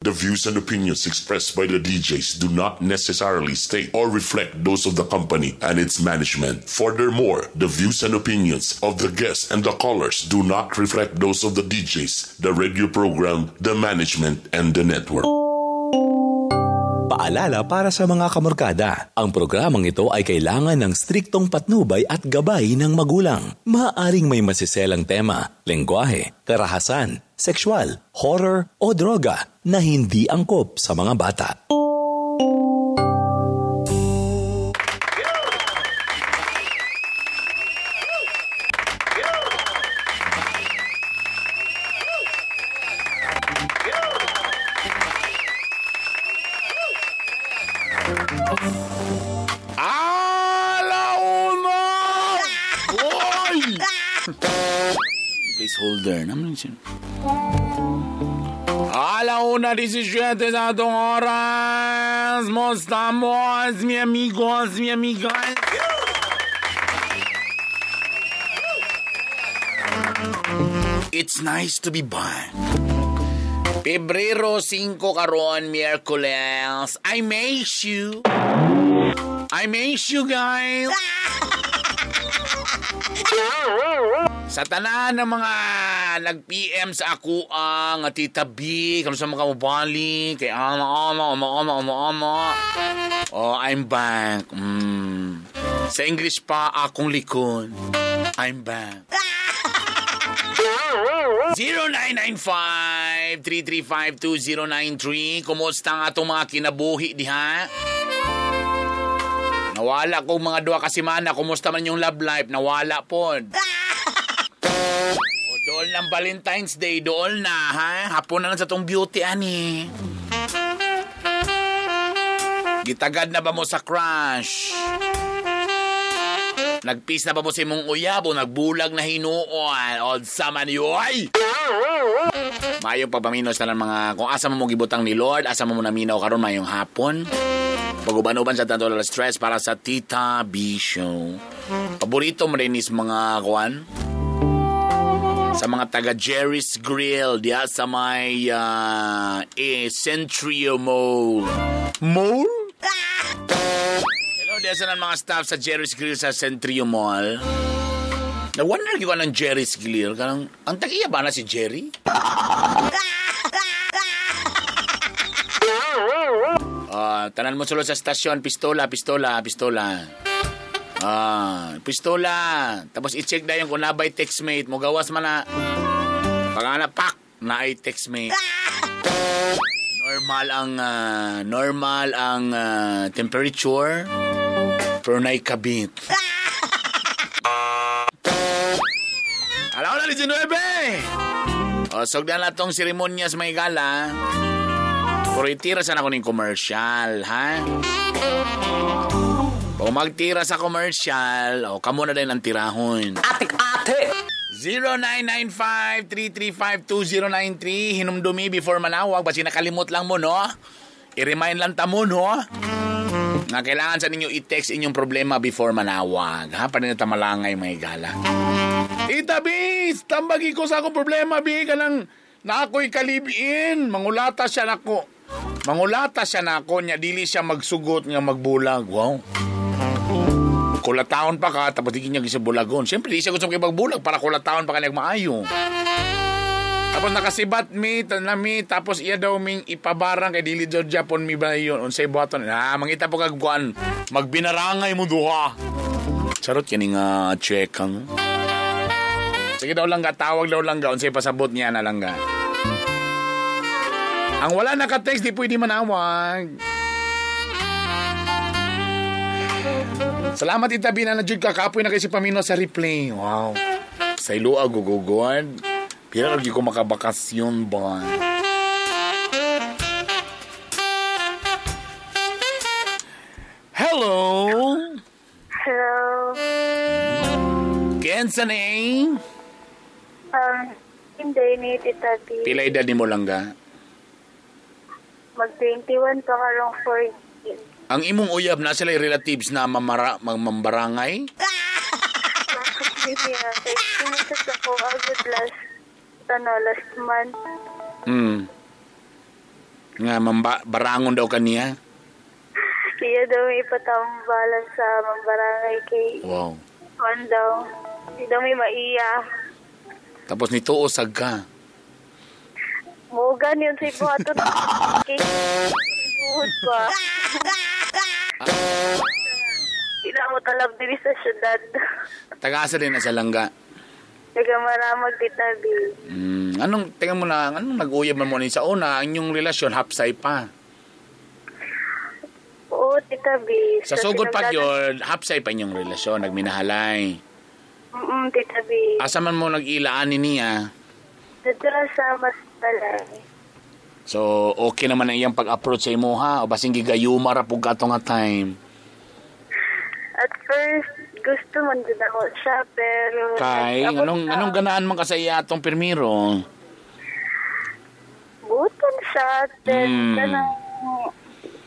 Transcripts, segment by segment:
The views and opinions expressed by the DJs do not necessarily state or reflect those of the company and its management. Furthermore, the views and opinions of the guests and the callers do not reflect those of the DJs, the radio program, the management, and the network. Paalala para sa mga kamorkada, ang programang ito ay kailangan ng striktong patnubay at gabay ng magulang. Maaaring may masiselang tema, lengguwahe, karahasan, sexual, horror o droga na hindi angkop sa mga bata. Alauna! Oy! Placeholder. Naman siya. Alauna 17 sa atong oras. Mostamos, mi amigos, mi amigas. It's nice to be back. Pebrero 5 karon, Miyerkules. I miss you. I miss you, guys. Sa tanan ng mga nag-PM sa ako ang Tita B, kamusta mga kamubali, kay ama, ama, ama, ama, ama, ama. Oh, I'm back. Sa English pa, akong likod. I'm back. 0995-335-2093. Kumusta ang atong mga kinabuhi diha? Nawala kong mga duha ka semana. Kumusta man yung love life? Nawala pod. O, dool ng Valentine's Day. Dool na, ha? Hapon na lang sa tong beauty, ani. Gitagad na ba mo sa crush? Nagpeace na ba mo sa imong uyab o nagbulag na hinuon? Old saman yoy! Mayong pagpaminos na ng mga kung asa mo mo gibutang ni Lord, asa mo mo naminaw karon mayong hapon. Pag-uban-uban sa tanto la stress para sa Tita B Show. Paborito mo rin is mga kuan sa mga taga Jerry's Grill diya sa may Centrio Mall. Mall? Hello, diya sa mga staff sa Jerry's Grill sa Centrio Mall. Na-wonder ko ng Jerry's Grill. Kanang, ang tag-iya ba na si Jerry? Tanan mo sulod sa stasyon, pistola, pistola, pistola. Pistola. Tapos i-check na yung kung nabay textmate. Mo gawas man na. Pag pak, naay textmate. Normal ang temperature pero naay kabit. Alaw na 19. O, sugdan na tong seremonyas may gala. Pero itira sana ko ng commercial, ha? Kung magtira sa commercial, o kamo na din ang tirahon. Ate-ate! 0995-335-2093. Hinumdumi before manawag. Basi nakalimot lang mo, no? I-remind lang ta mo, no? Nga kailangan sa ninyo i-text inyong problema before manawag, ha? Para na tamalangay, mga gala. Tita B, tambagi ko sa akong problema, B. Kanang na ako'y kalibiin. Mangulata siya nako. Mangulata siya nako niya. Dili siya magsugot nga magbulag. Wow. Kulataon pa ka, tapos di niya siya bulagon. Siyempre, di siya gusto kay magbulag para kulataon pa ka nagmaayo. Tapos nakasibat mi, tanami, tapos iya daw ming ipabarang kay dili daw Japon mi ba yun. Unsay buhaton. Ah, mangita po kagkuan. Magbinarangay mo duha. Charot kini nga checkang. Sige daw lang ga, tawag daw lang ga, unsay pasabot niya na lang ga. Ang wala naka-text, di pwede manawag. Salamat itabi na na-jud ka. Kapoy na kayo si Pamino sa replay. Wow. Sa iluag, gugugod. Pira lagi ko makabakasyon ba? Hello? Hello. Kensa na eh? Hindi ni Tita B. Pila edad ni mo lang ga? Mag-21 pa karong 4. Ang imong uyab na sila relatives na mambarangay? Hindi na. Tumusas ako agad last month. Nga barangon daw kaniya. Iya daw may ipatambalan sa mambarangay kay Wow. kuan daw. Di daw may maiya. Tapos nituo sag ka. Mugan yun sa ibuhaton. Kay ibuhod pa. Ina mo talab diri sa syudad. Taga-asa din na sa langga. Nagamaramag Tita B. Anong tingnan mo na, anong nag-uyab man mo ni sa una, ang inyong relasyon hapsay pa. Oo, Tita B. Sa sugod pa yun, hapsay pa inyong relasyon, nagminahalay. Tita B. Asa man mo nag-ilaan ni niya. Dito sa Matalay. So, okay naman ang iyang pag-approach sa imo ha? O basing gigayuma ra pug ato nga time. At first, gusto man din ako siya, pero... Kay, anong ganaan man ka sa iya atong pirmiro? Buton siya, then kanang...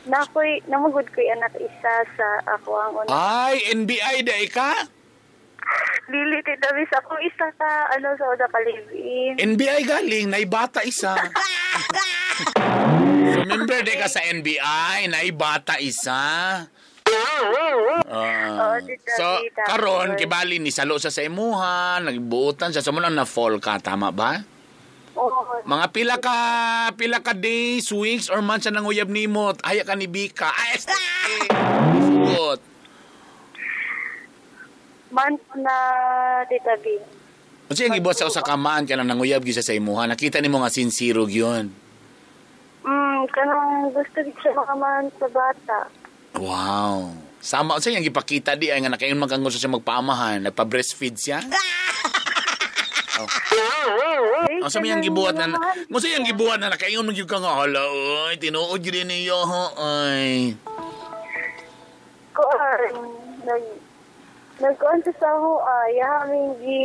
Nakoy, namugod ko'y anak isa sa ako ang una. Ay, NBI da ka? Dili, Tita B, sa akong isa ka, ano, sa una ka live-in. NBI galing, naibata isa. So, member di ka sa NBI, naibata isa. Oo, Tita So, B, tapos- karon kibali ni salo sa imuha, nagbuotan siya, so mo lang na-fall ka, tama ba? Oo. Mga pila ka days, weeks, or months na nanguyab nimo, aya ka ni Bika. Ay, este! Sugot. Month na, Tita B. Unsa yung gibuhat sa usa ka man ka nang nanguyab gyud sa imuha, nakita nimo nga sincere gyud. Kanang gusto gid siya makaman sa bata. Wow. Sama unsa yung gipakita di ay nga nakaingon man kang gusto siya magpaamahan, nagpa-breastfeed siya. Oh. Unsa may yang gibuhat na unsa yang gibuhat na nakaingon man gyud ka nga hala oy, tinuod gyud niyo ay. Kuan, nagkuan sa ako, yahaming gi,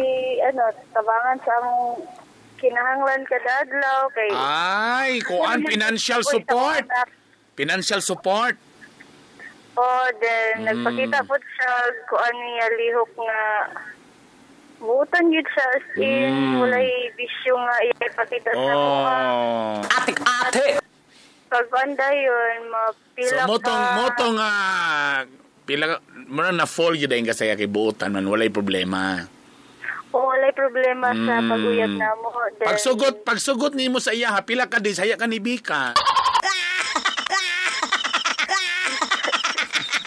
ano, tabangan sa among kinahanglan kada adlaw kay Ay, kuan financial support. Financial support. Oh, then nagpakita po siya kuan niya lihok nga buutan yun siya as in walay bisyo nga ipakita sa mukha. Oh. Pag banda yun, So mapila motong ka. motong pila mo na fall gyud ang kasaya kay buutan man walay problema. Oh, walay problema sa pag-uyab na mo. Then, Pagsugot nimo sa iya ha, pila ka days haya ka ni Bika.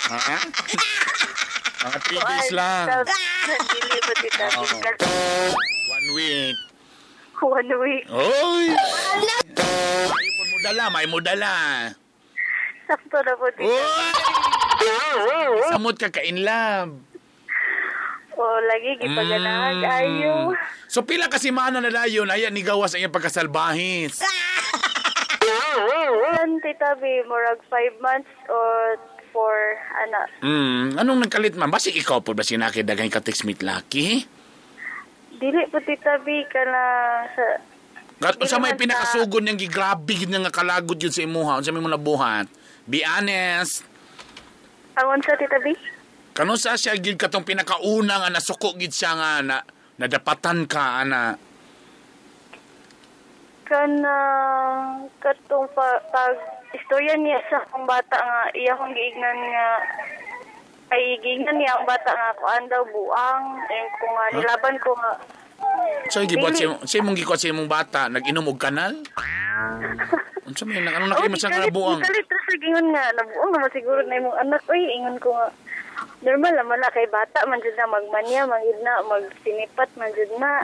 Ha? Mga 3 days lang. Dili ba, Tita? Oo. 1 week. 1 week. Oy! May po mo dala, may mo dala. Sakto na po, Tita. Oy! Samot ka ka in love. Oh, lagi gipaganahan ayo. So pila ka semana na dayon aya ni gawas ang iyang pagkasalbahis. Yan, Tita B, murag 5 months or 4, ana. Anong nagkalit man? Basi ikaw po ba sinakit daghan ka text meet laki? Dili po, Tita B, kana sa... Gat unsa may man pinakasugod niyang gigrabe gid nga kalagod yun sa imuha, unsa may mo nabuhat? Be honest. Angon sa, Tita B? Kano sa siya gid katong pinakauna nga nasuko gid siya nga na nadapatan ka ana. Kana katong pag istorya niya sa akong bata nga iya kong giignan nga ay giignan niya ang bata nga kuan daw buang eh ko nga nilaban ko nga. So gibuhat sa imong gikuat sa imong bata nag-inom og kanal? Unsa may anong nakilima siya nga buang? Kalit ra sa gingon nga nabuang naman siguro na imong anak oy ingon ko nga normal naman na kay bata man jud na magmanya man jud na magsinipat man jud na.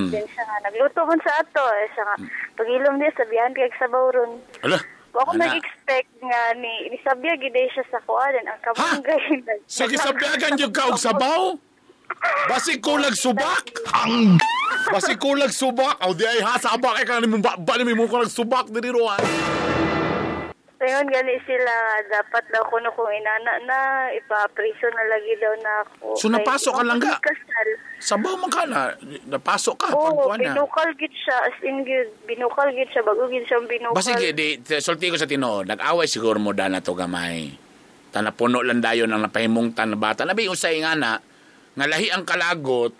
Then siya nga nagluto man sa ato eh, siya nga pagilom niya sabihan kay sabaw ron. Ala. Wa ako nag-expect nga ni nisabya gid siya sa kuan ang kabunggay. So gisabyagan jud ka og sabaw? Basi kulag subak. Basi kulag subak. Aw di ay ha sabak kay kanang imong ba ni mo kulag subak diri roan. Ngayon gani sila dapat daw kuno kung inana na ipa-prison na lagi daw na ako. So napasok ka lang ga? Kasal. Sabaw man ka na, napasok ka Oo, pagkuan na. binukal gid siya as in gid binukal gid siya bago gid siya binukal. Basi di sulti ko sa tinuod, nag-away siguro mo dana to gamay. Tanapuno lang dayon ang napahimungtan na bata. Labi usay nga na nga lahi ang kalagot,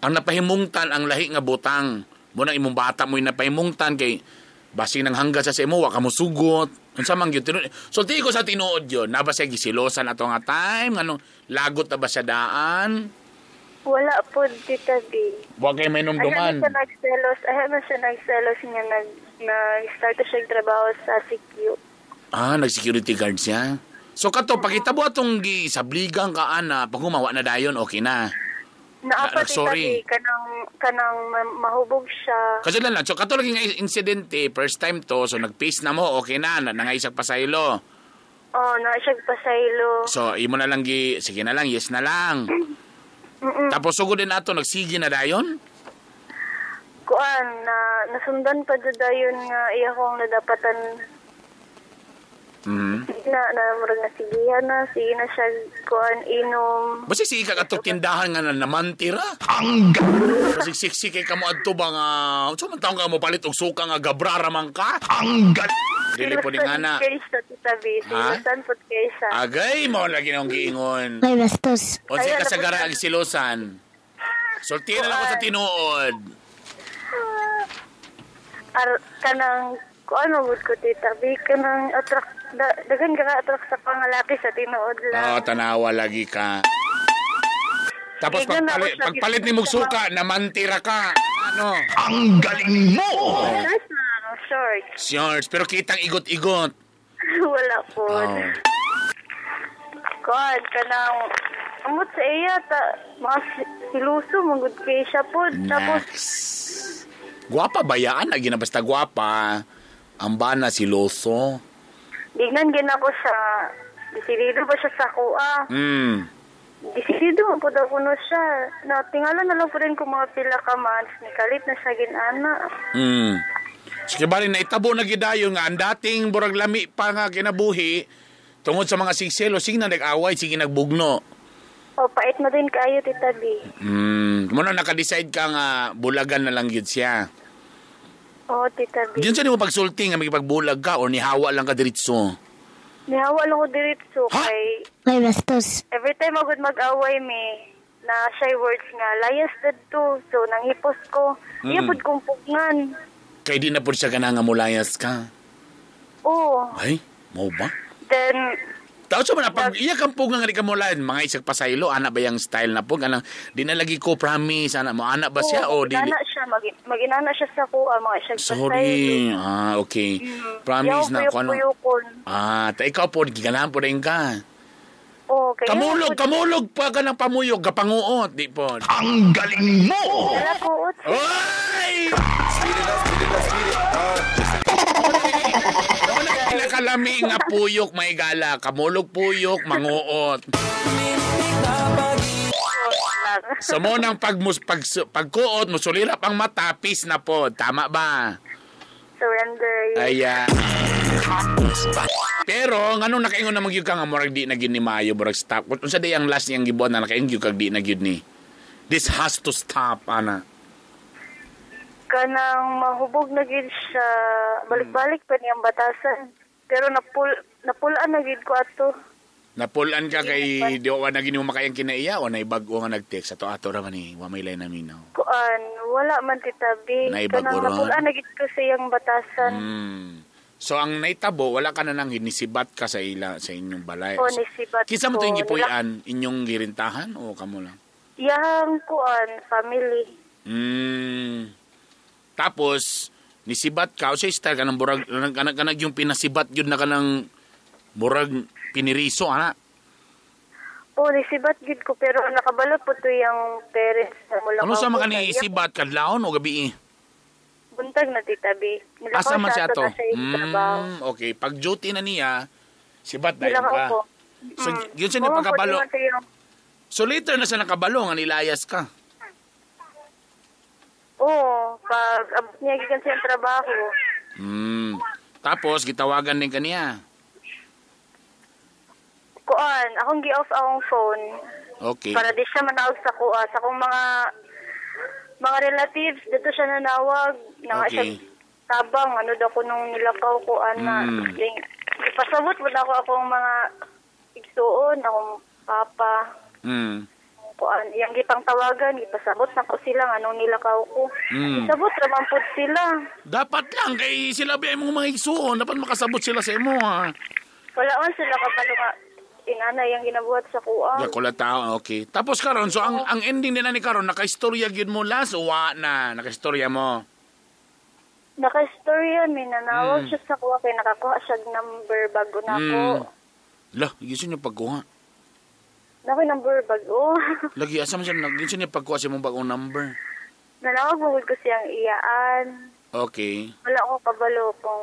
ang napahimungtan ang lahi nga butang. Mo nang imong bata mo napahimungtan kay basi nang hangga sa imo wa ka mosugot. Unsa man gyud tinuod? Sulti ko sa tinuod yun. Na ba siya gisilosan ato nga time? Anong lagot na ba siya daan? Wala po, Tita B. Wa kay may Ayaw numduman. na siya nagselos. Ayaw na siya nagselos nga nag-start na siya trabaho sa CQ. Ah, nag-security guard siya. So kato, pagkita mo atong gisabligang ka ana, pag humawa na dayon, okay na. Naapa, Na- Tita sorry. B, kanang mahubog siya. Kasi lang lang, so kato lagi nga insidente, first time to, so nag-peace na mo, okay na, nangaisak pasaylo. Oh, na siya pasaylo. So, imo na lang gi, sige na lang, yes na lang. Mm-mm. Tapos sugod din ato, nagsige na dayon? Kuan, na nasundan pa jud dayon nga iya kong nadapatan Mhm. na murag na sigihan na, sige na siya kuan inom. Basta sige ka katong tindahan nga na namantira. Basta siksik kay kamo adto ba nga, unsa man taong ka mo palit og suka nga gabrara man ka? Dili po ni nga na. Kaysa, Tita B. Ha? Silusan po kaysa. Agay mo lagi nang giingon. Ay, bastos. Unsa Ayun, kasagara ang silosan? Sulti na lang ko sa tinuod. Kanang, kuan mo gud ko, Tita B. Kanang attract, daghan ka ka-attract sa pangalaki sa tinuod lang. Oo, tanawa lagi ka. Tapos Tignan ako siya, pagpalit ni mong suka, namantira ka. Ano? Short lang, short. Shorts, pero kitang igot-igot. Wala po. Oh. Kuan, kanang, amot sa iya, ta, mga siluso, magud kay siya po. Tapos, Next. Gwapa ba yan? Lagi na basta gwapa. Ang bana si Loso. Dignan gin ako siya. Desidido ba siya sa kuha? Desidido man po daw kuno siya. Na, tingala na lang po rin kung mga pila ka months. Nikalit na siya ginana. Sige bali, naitabo na gidayon nga ang dating burag lami pa nga kinabuhi tungod sa mga sigselo, sige na nag-away, sige nagbugno. O, pait na din kayo, Tita B. Muna naka-decide ka nga bulagan na lang yun siya. Oo, Tita B. Diyan sa mo pagsulti nga magipagbulag ka or nihawa lang ka diretso. Nihawa lang ko diretso Ha? kay Ay, bastos. every time agad mag-away mi na shy words nga, layas dadto. So, nanghipos ko. Iya pud kong pugnan. Kay di na po siya ganang nga mulayas ka. Oo. Ay, mo ba? Then, Tapos man pag iya kang pugang nga di ka mulayan, mga isag pasaylo, ana ba yung style na po? Anang, di na lagi ko promise, ana mo, ana ba siya o oo, di? mag-inana siya, mag-inana siya sa kuha, mga isag Sorry. Ah, okay. Promise na ko ano. Puyukon. Ah, ta ikaw po, giganahan po rin ka. Oo, kaya Kamulog, kamulog pa ka ng pamuyog, kapanguot, di po. Wala ko, Oy! Pinakalami nga puyok, may gala. Kamulog puyok, manguot. Sa mo nang pagkuot, musulirap ang mata, peace na po. Tama ba? Surrender. Ayan. Pero, nganong nakaingon na magyud ka nga, murag di na gyud ni Mayo, murag stop. Unsa day ang last niyang gibuhat na nakaingon gyud kag di na gyud ni? This has to stop, ana. Kanang mahubog na gid siya, balik-balik pa niyang batasan. Pero napulaan na gid ko ato. Napulan ka kay di wa na gini mo makayang kinaiya o naibag-o nga nag-text ato ato ra man ni wa may lay naminaw. Kuan, wala man titabi. Naibag-o Kanang ron. napulaan na gid ko sa iyang batasan. So ang naitabo wala ka na nang hinisibat ka sa ila sa inyong balay. O, nisibat Kinsa mo ko. to yung gipuy-an? Inyong girintahan o kamo lang? Iyang kuan, family. Tapos nisibat ka o sa style kanang burag kanang kanang yung pinasibat yun na kanang murag piniriso ana. O, nisibat gid ko pero nakabalo po to yung parents na mula Ano sa ko mga sa ni isibat kadlawon o gabi? Buntag na titabi. Asa man siya to? Na sa iyang trabaho. Okay, pag duty na niya, sibat na Nilakaw ka. ko. So, yun siya Oo, ni pagkabalo. pwede man to yung- So later na siya nakabalo nga nilayas ka. Oo, pag abot niya gikan sa iyang trabaho. Tapos gitawagan din kaniya. Kuan, akong gi-off akong phone Okay. para di siya manawag sa kuha. Sa akong mga relatives, dito siya nanawag. Nanga Okay. siya tabang, ano daw ko nung nilakaw ko, ana. Ipasabot mo na ako akong mga igsuon, akong papa. kuan, iyang gipang tawagan, gipasabot na ko sila anong nilakaw ko. Sabot ra man pud sila. Dapat lang kay sila ba imong mga igsuon, dapat makasabot sila sa imo ha. Wala man sila kabalo nga inana iyang ginabuhat sa kuha. Yakula tao, okay. Tapos karon, so ang ending nila ni karon, nakaistorya gyud mo last o wa na nakaistorya mo. Naka-istorya mi, nanawag siya sa kuha kay nakakuha siya number bago na ako. Lah, giso niya pagkuha. Nako number bago. Lagi asa man siya giso niya pagkuha sa imong bagong number. Nanawag mo ko siyang iyaan. Okay. Wala ko kabalo kung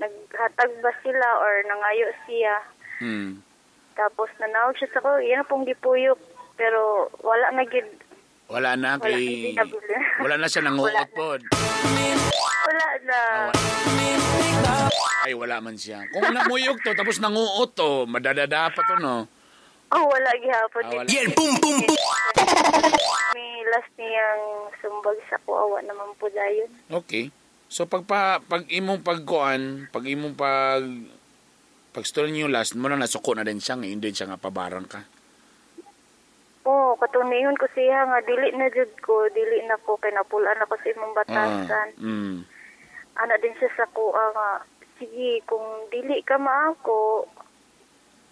naghatag ba sila or nangayo siya. Tapos nanawag siya sa ko, iyan pong gipuyok pero wala na gid. Wala na kay wala na siya nanguot pod. Wala na. Ay, wala man siya. Kung namuyok to tapos nanguot to, madadada pa to, no. Oh, wala gihapon. Ah, wala. Yel pum pum pum. May last niyang sumbag sa kuha, wa naman po dayon. Okay. So pag imong pagkuan, pag imong pag story niyo last mo na nasuko na din siya, ngayon din siya nga pabarang ka. Oo, katong niingon ko siya nga dili na jud ko, dili na ko kay napulaan ako sa imong batasan. Ana din siya sa kuha nga sige kung dili ka maako,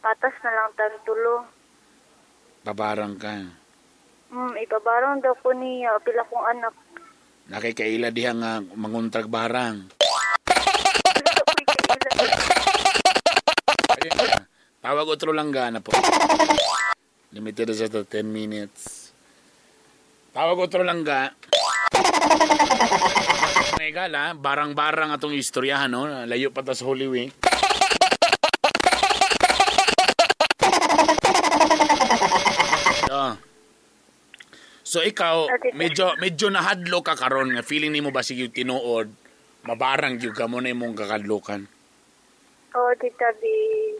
patas na lang tang tulo. Pabarang ka. Ipabarang daw ko niya, pila kong anak. Nakikaila diha nga manguntrag barang. Tawag otro lang gana po. Limited sa to 10 minutes. Tawag otro lang ga. May gala, barang-barang atong istoryahan, no? Layo pa ta sa Holy Week. So ikaw, medyo nahadlo ka karon nga feeling nimo ba sige tinuod, mabarang gyud ka mo na imong kakadlokan. Oo, Tita B.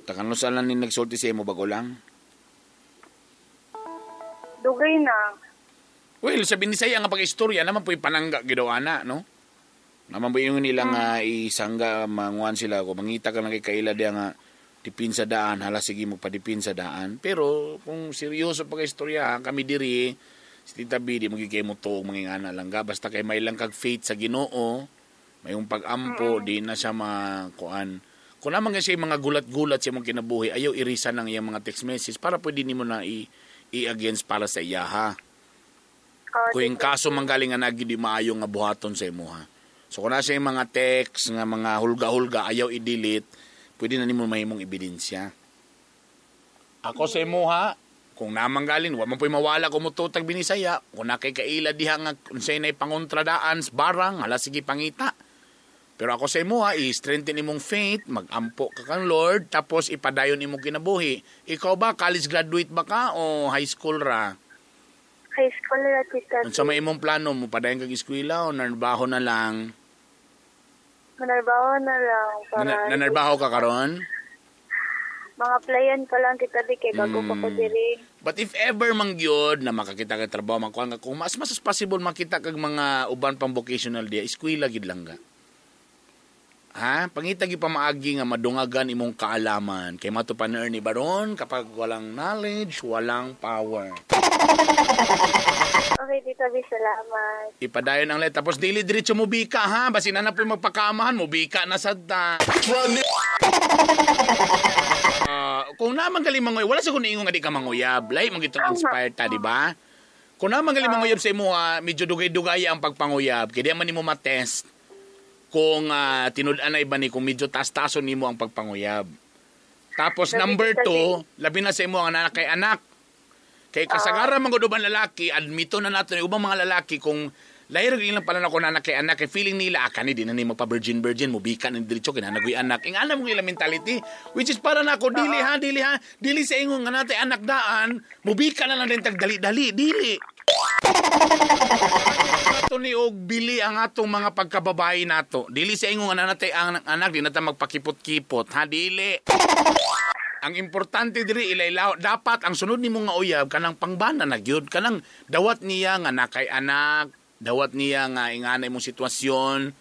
Takan saan lang ni nagsulti sa imo bago lang? Dugay na. Well, sa Binisaya nga pag-istorya naman po'y panangga gyud ana, no? Naman po yung nila nga isangga manguan sila ko mangita ka nang kay kaila diya nga dipin sa daan, hala sige mo padipin sa daan. Pero kung seryoso pag-istorya kami diri si Tita B, di magigay mo tuog mga ingana lang ga. Basta kay may lang kag faith sa Ginoo, may yung pag-ampo, di na siya makuan. Kung naman kasi mga gulat-gulat sa imong kinabuhi, ayaw irisa ng iyang mga text message para pwede nimo na i-against para sa iya, ha? Kung yung kaso manggaling nga nagi di maayo nga buhaton sa imo, ha? So kung nasa yung mga text, nga mga hulga-hulga, ayaw i-delete, pwede na nimo mahimong ebidensya. Ako sa imo, ha? Kung namang galing, wa man po'y mawala kung mututag Binisaya, kung nakikaila diha nga unsay nay pangontradaan, barang, hala sige pangita. Pero ako sa imo ha, i-strengthen imong faith, magampo ka kang Lord, tapos ipadayon imong kinabuhi. Ikaw ba, college graduate ba ka o high school ra? High school ra, Tita. Unsa may imong plano mo, padayon kag eskwela o nanarbaho na lang? Nanarbaho na lang. Para Nanarbaho ka karon? Mga applyan pa lang, Tita B, kay bago pa ko diri. But if ever man gyud na makakita kag trabaho, makuha ka, kung mas possible makita kag mga uban pang vocational diya, eskwela gid lang ga. Ha? Pangita gyud pamaagi nga madungagan imong kaalaman. Kay mato pa ni Baron, kapag walang knowledge, walang power. Okay, Tita B, salamat. Ipadayon ang let. Tapos dili diretso mo bika, ha? Basin na po yung magpakamahan, mo bika na sad ta. Kung naman galing manguyab, wala sa kung niingon nga di ka manguyab. Lahi, magitong inspired ta, di ba? Kung naman galing manguyab sa imo, ha, medyo dugay-dugay ang pagpanguyab. Kaya di man nimo matest kung tinud-anay ba ni kung medyo tas-taso nimo ang pagpanguyab. Tapos number 2, labi na sa imo ang anak kay anak. Kay kasagaran man gud uban lalaki, admito na nato ni ubang mga lalaki kung lahir gyud ilang pala ko anak kay anak, kay feeling nila kani di na ni magpa-virgin virgin, mubika ni diretso kinanagoy anak. Ing alam mo ilang mentality, which is para nako dili ha, dili ha, dili sa ingon nga natay anak daan, mubika na lang din tag dali-dali, dili. Ato ni og bili ang atong mga pagkababae nato. Dili sa ingon nga natay ang anak, di na ta magpakipot-kipot, ha, dili. Ang importante diri ilaylaw dapat ang sunod nimo nga uyab kanang pangbana na gyud, kanang dawat niya nga nakay anak, dawat niya nga ingana imong sitwasyon.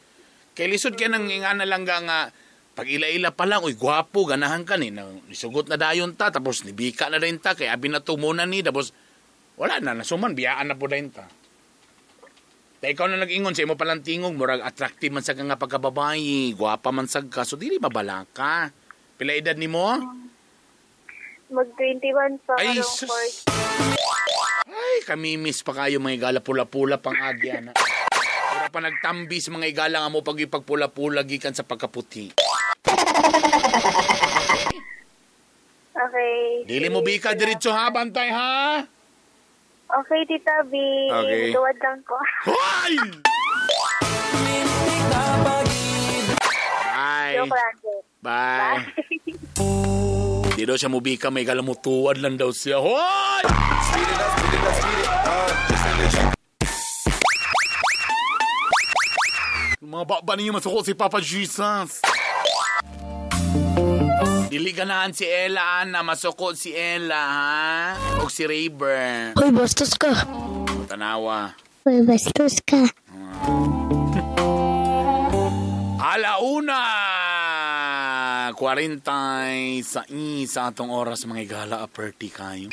Kay lisod kay nang ingana lang nga pag ila-ila pa lang, uy gwapo ganahan ka ni, nisugot na dayon ta tapos nibika na rin ta kay abi na to muna ni tapos Wala na, nasuman, biyaan na po dayon ta. Ta ikaw na nag-ingon sa imo palang tingog, murag attractive man sa ka nga pagkababae, gwapa man sad ka, so dili mabalaka ka. Pila edad nimo? Mag-21 pa. Ay, karong sus. fourth. Ay, kamimiss pa kayo mga igala, pula-pula pang agya na. Pura pa nagtambis mga igala nga mo pag ipagpula-pula gikan sa pagkaputi. Okay. Dili mo bika diretso ha, bantay ha. Okay, Tita B. Okay. Tuwad lang ko. Hoy! Bye. Joke lang. joke. Bye. Di daw siya mubika, may kalamutuan lang daw siya. Hoy! Mga baba ninyo masuko si Papa Jesus. Dili ganahan si Ella, Ana. Masuko si Ella, ha? O si Rayburn. Hoy, bastos ka. Tanawa. Hoy, bastos ka. Alauna! 46 sa atong oras mga igala, aperti kayo.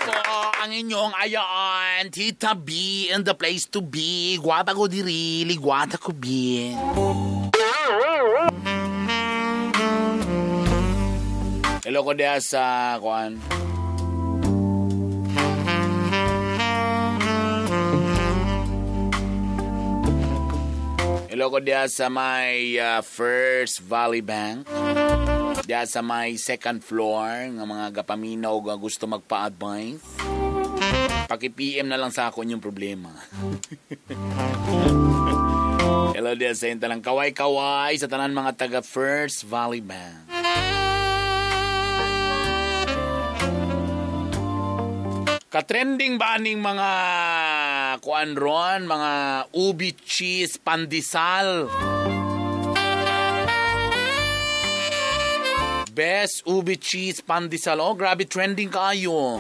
Po, ang inyong ayaan, Tita B, and the place to be. Guwapa ko diri, ligwata ko bi. Hello ko diya sa kuan. Hello ko diya sa may First Valley Bank. Diya sa may second floor nga mga gapaminaw nga gusto magpa-advise. Paki-PM na lang sa ako inyong problema. Hello diya sa intalang kaway-kaway sa tanan mga taga First Valley Bank. Katrending ba aning mga kuan ron, mga ubi cheese pandesal? Best ubi cheese pandesal. Oh, grabe trending kayo.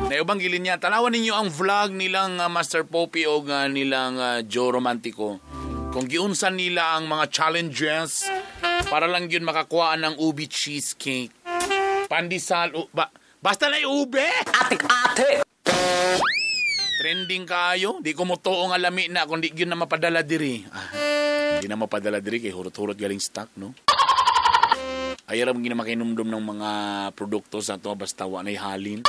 Naubang gilin niya. Tanawan ninyo ang vlog nilang Master Poppy o nilang Joe Romantico. Kung giunsan nila ang mga challenges para lang yun makakuha ng ubi cheesecake. Pandesal, basta na ube! Ate-ate! Trending kayo. Di ko mo tuo nga lami na kung di yun na mapadala diri. Ah, di na mapadala diri kay hurot-hurot galing stock, no? Ayaw lang ginamakainomdom ng mga produkto sa to basta wa na'y halin.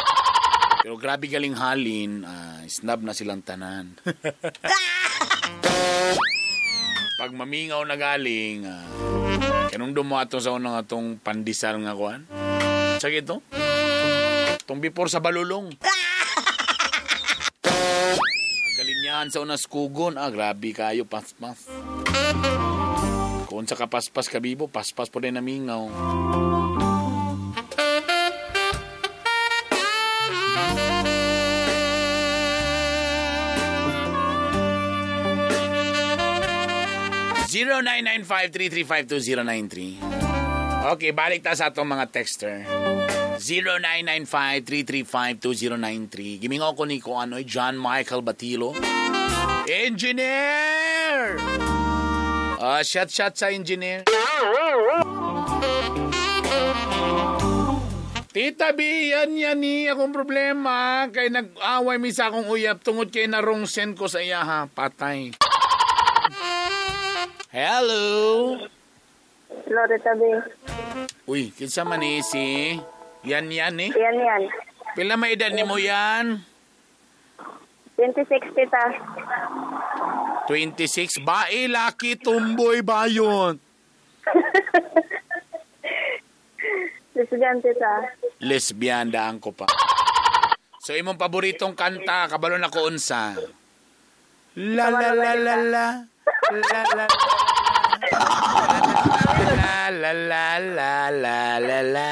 Pero grabe galing halin, snub na silang tanan. Pag mamingaw na galing, kanumdum mo ato sa unang atong pandesal nga kuan. Sige ito. Itong before sa balulong. Galinyahan sa unas kugon. Ah, grabe kayo, paspas. Kung sa kapaspas kabibo, paspas po rin namingaw. (0995-335-2093). Okay, balik ta sa atong mga texter. 0995-335-2093. Gimingaw ko ni ko ano, John Michael Batilo. Engineer! Shot sa engineer. Tita B, yan ni akong problema. Kay nag-away mi sa akong uyap tungod kay narong send ko sa iya ha. Patay. Hello? Hello, Tita B. Uy, kinsa man ni si Yan yan eh. Yan yan. Pila may edad ni mo yan? 26, Tita. 26. Bae, laki, tumboy, bayon. Lesbian, Tita. Lesbian, daan ko pa. So, imong paboritong kanta, kabalo na ko unsa. La la la la la. La la la la la la la la la.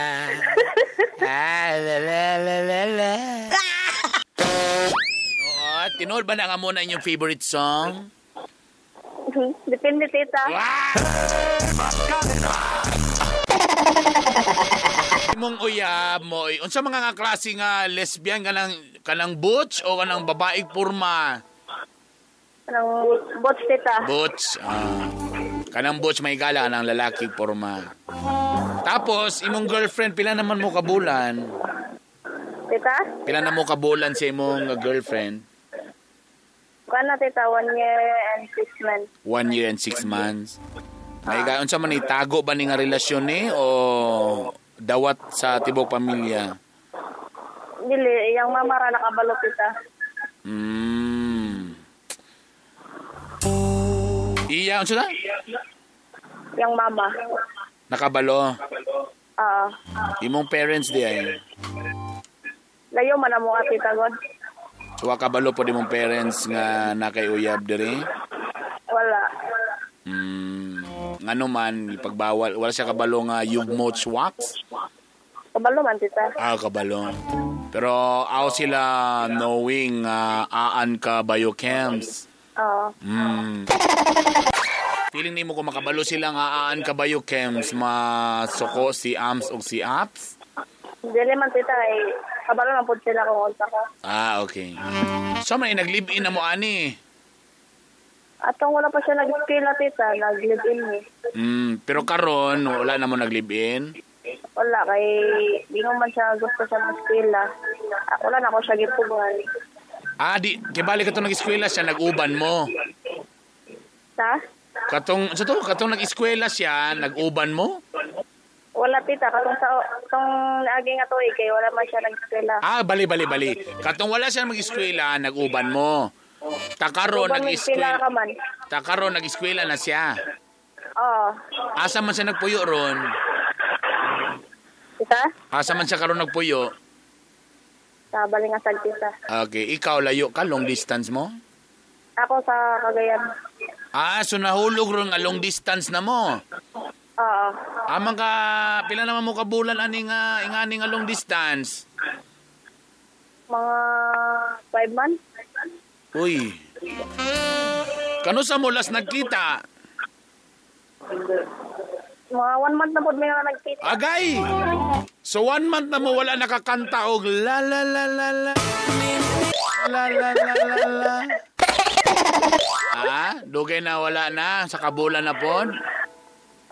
Ah, la la la la la. Oo, tinuod ba na nga muna inyong favorite song? Depende, Tita. Imong uyab mo, unsa mga nga klase nga lesbian kanang butch o kanang babaeng porma? Kanang butch, Tita. Butch. Kanang butch may gala kanang lalaki porma. Tapos imong girlfriend pila naman mo kabulan? 3 Tita? Pila na mo kabulan sa imong girlfriend? Kuan na, tita, 1 year and 6 months. 1 year and 6 months. May gayon sa man itago ba ni nga relasyon ni o dawat sa tibok pamilya? Dili, iyang mama ra nakabalo, tita. Iya, unsa na? Iyang mama. Nakabalo. Oo. Imong parents di ay. Layo man amo tita god. Wa kabalo po di mong parents nga nakayuyab diri? Wala. Ngano man ipagbawal, wala siya kabalo nga you've much wax? Kabalo man, tita. Ah, kabalo. Pero aw sila knowing aan ka biochems. Oo. Feeling nimo kung makabalo sila nga aan ka biochems, masuko si AMS o si APS? Dili man, tita, ay kabalo man pud sila kung unsa ka. Ah, okay. So may nag-live-in na mo ani. Atong wala pa siya nag-eskwela, tita, nag-live-in ni. Pero karon wala na mo nag-live-in? Wala, kay di man siya gusto siya mag-eskwela. Wala na ako siya gipugan. Ah, di kay bali katong nag-eskwela siya nag-uban mo. Sa? Katong sa to, katong nag-eskwela siya nag-uban mo? Wala, tita, katong sa tong naagi nga tuig kay wala man siya nag-eskwela. Ah, bali. Katong wala siya mag-eskwela, nag-uban mo. Takaron nag-eskwela ka man. Takaron nag-eskwela na siya. Oo. Asa man siya nagpuyo ron? Tita? Asa man siya karon nagpuyo? Sa Balingasag, tita. Okay, ikaw layo ka, long distance mo? Ako sa Cagayan. Ah, so nahulog ron nga long distance na mo. Oo. Amang ka, pila naman mo kabulan ani nga ingani nga long distance? Mga 5 months. Uy. Kano sa mo last nagkita? Mga 1 month na po may nga nagkita. Agay! So 1 month na mo wala nakakanta og la la la la la. La la la la la. Ah, dugay na wala na sa kabulan na pod.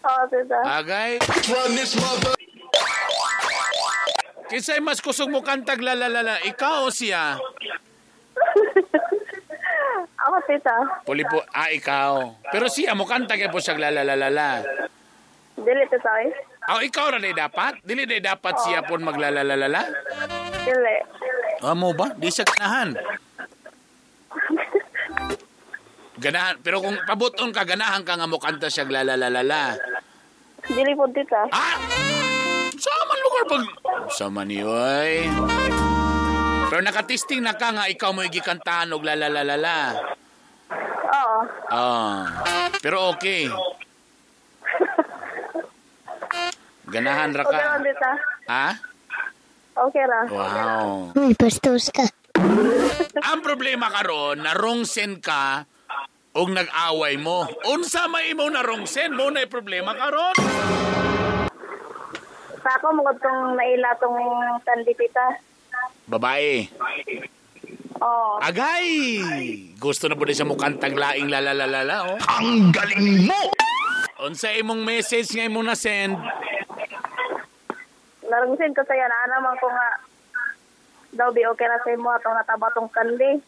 Oo, tita. Agay. Kinsay mas kusog mo kantag la la la la, ikaw o siya? Ako, tita. Pulipo, ikaw. Pero siya mo kanta kay po siya la la la la la. Dili, tita, eh. Ah, ikaw ra day dapat? Dili day dapat siya pon maglalalalala? Dili. Amo ba? Di siya ganahan. Ganahan. Pero kung pabuton ka, ganahan ka nga mo kanta siya glalalalala. Dili po, tita. Ah! Sa man lugar pag... Sa man yoy. Pero nakatesting na ka nga ikaw mo gikantahan og lalalalala. Oo. Ah. Pero okay. Ganahan ra ka. Okay ra, tita. Ha? Okay ra. Wow. Uy, bastos ka. Ang problema karon, narongsen ka og nag-away mo. Unsa may imong narongsen mo na problema karon? Sa ako mo tong naila tong tandi, tita. Babae. Oo. Agay! Gusto na po din siya mo kantag laing lalalalala, oh. Ang galing mo! Unsa imong message nga imong na-send? Narongsen ko sa'yo, na naman ko nga daw bi okay ra sa imo atong nataba tong kandi.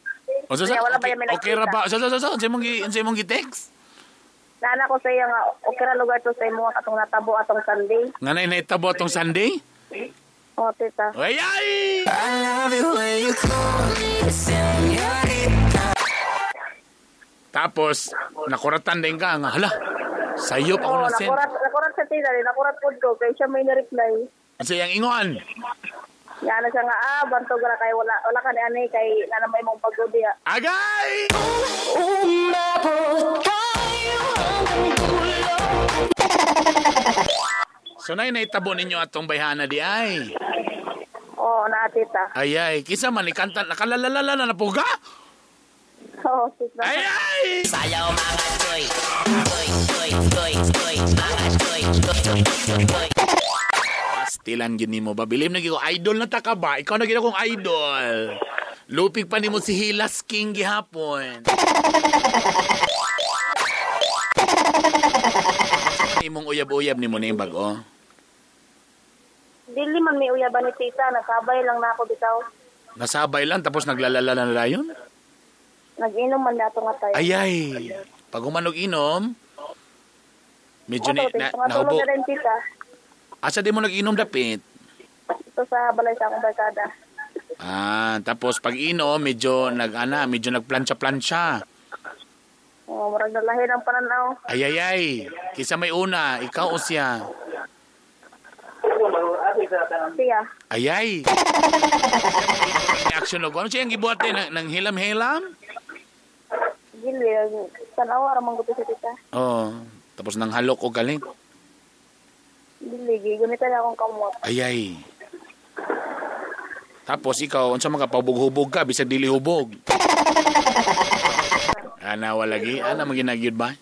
Unsa sa? Kaya wala pa Okay, yung may okay ra nakita. ba? Sa unsa imong gi-text? Naana ko sa iya nga okay ra lugar to sa imo atong natabo atong Sunday. Nga na naitabo atong Sunday? Oh, tita. Ay ay! I love it when you call me señorita. Tapos nakuratan din ka nga hala. Sayop ako Oh, na send. nakurat sa tita, nakurat pod ko kay siya may na-reply. Unsa yang ingon? Nga na siya nga, bantog ra kay wala ka ni ani kay na may mong pagod diya. Agay! Umabot tayo hanggang dulo. So nay naitabo ninyo atong bayhana di ay. Oo, na tita. Ay ay, kisa man ikanta nakalalalala na napuga. Oo, tita. Ay ay! Sayaw mga choy. Choy, choy, choy, choy. Mga choy, choy, choy, choy. Pastilan gyud nimo ba? Bilib na gyud ko idol na ta ka ba? Ikaw na gyud akong idol. Lupig pa nimo si Hilas King gihapon. Imong uyab-uyab nimo na yung bag-o. Dili man may uyaban ni tita, nasabay lang na ako bitaw. Nasabay lang tapos naglalala na dayon? Nag-inom man dato nga tayo. Ayay. Pag humanog inom, medyo Oto, ni, na, tita, matulog nahubo. na rin tita. Asa di mo nag-inom dapit? Ito sa balay sa akong barkada. Ah, tapos pag inom, medyo nag-ana, medyo nagplansya-plansya. Oh, murag nalahi ng pananaw. Ayayay, kisa may una, ikaw o siya. Siya. Ayay. Reaction og ano siya ang gibuhat din ng hilam-hilam? Gili, tanawa ra man gusto si tita. Oh, tapos nang halok og galing. Dili, gigunita na akong kamot. Ayay. Tapos ikaw, unsa man ka pabog-hubog ka bisag dili hubog. Ana wala lagi, ana man ginagyud ba?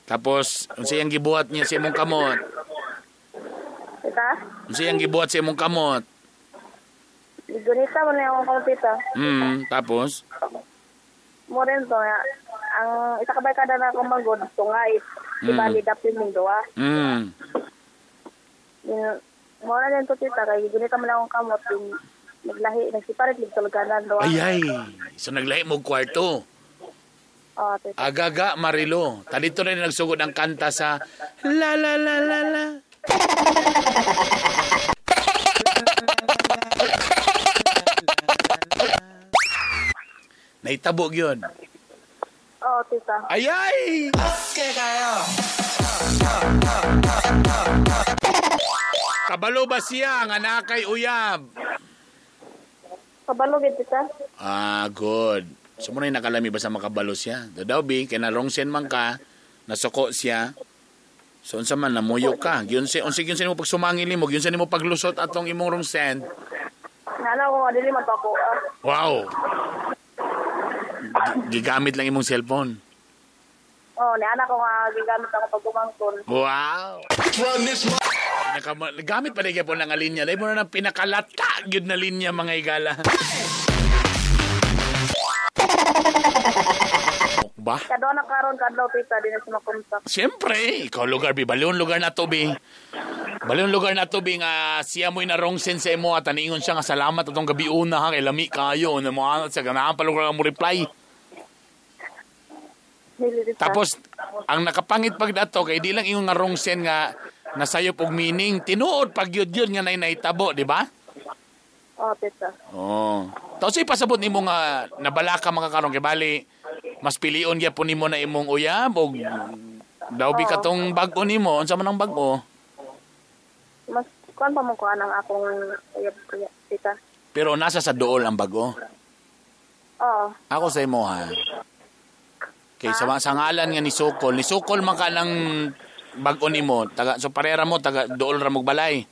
Tapos unsa iyang gibuhat niya sa imong kamot? Tita, Unsa iyang gibuhat sa imong kamot? gigunita man na akong kamot tita. Tapos Mo rin to nga, ang isa ka barkada na akong magod, tungay. Di bali dapit mong duwa. Mo na din to tita, kay gigunita man akong kamot. Yung naglahi, nagsiparit, nagtulganan duwa. Ayay. So naglahi mo og kwarto. Oh, tita. Agaga Marilo. Talito na rin nagsugod ang kanta sa La la la la la. Naitabog yun. Oo, tita. Ayay! Kabalo ba siya nga naa kay uyab? Kabalo gid tita. Ah, good. So muna yung nakalami ba sa makabalo siya? Daw bi, kay narongsen man ka, nasuko siya. So unsa man namuyo ka. Gyunse unsa gyunse nimo pagsumangil nimo, gyunse nimo paglusot atong imong rongsen. Nana ko nga dili man to ako. Ah. Wow. Gigamit lang imong cellphone. Oh, ni anak ko nga gigamit ako pag kumangkon. Wow. Gamit pa rin po ng linya. Dahil mo na ng pinakalata gyud na linya mga igala. Ba? Kadto na karon kadlaw tita di na siya makontak. Siyempre, ikaw lugar bi balyon lugar na to bi. Balyon lugar na to bi nga siya mo'y narongsen sa imo at aniingon siya nga salamat atong gabi una ha kay lami kayo na mo anat sa ganahan pa lugar mo reply. Dili tita. Tapos ang nakapangit pag dato kay di lang ingon nga rongsen nga nasayop og meaning tinuod pag yun yun nga nay nahitabo, di ba? Oh, tita. Oh. Tapos ipasabot nimo nga nabala ka mga karon kay bali mas pilion gyapon nimo na imong uyab og daw bi katong bag-o nimo unsa man ang bag-o? Mas kuan pa mo kuan ang akong uyab kuya tita. Pero nasa sa dool ang bag-o. Oo. Ako sa imo ha. Kay sa ngalan nga ni Sokol, ni Sokol man ka ng bag-o nimo, taga so parera mo taga dool ra mo balay.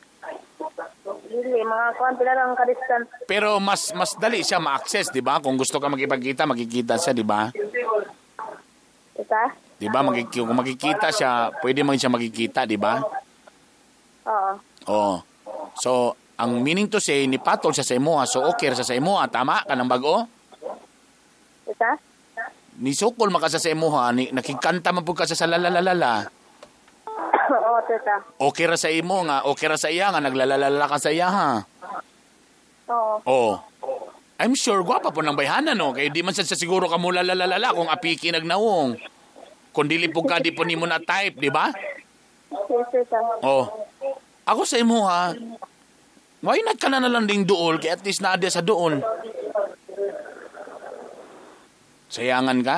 Dili mga kuan pila lang ka distance. Pero mas dali siya ma-access, di ba? Kung gusto ka makipagkita, makikita siya, di ba? Tita? Di ba? Kung makikita siya, pwede man siya makikita, di ba? Oo. Oo. So, ang meaning to say, ni patol siya sa imo, ha? So okay ra siya sa imo, ha? Tama ka ng bag-o? Tita? Ni Sokol makasa sa imo, ha? Ni, nakikanta man pud ka siya sa lalalalala. Oo, tita. Okay ra sa imo nga, okay ra sa iya nga, naglalalala ka sa iya, ha? Oo. Oo. I'm sure, gwapa po ng bayhana, no? Kaya di man sa siguro ka mo lalalalala kung apiki nagnawong. Kung dili po ka, di po nimo na type, di ba? Yes, tita. Oh. Ako sa imo, ha? Why not ka na lang ding dool? Kaya at least naadya sa dool. Sayangan ka?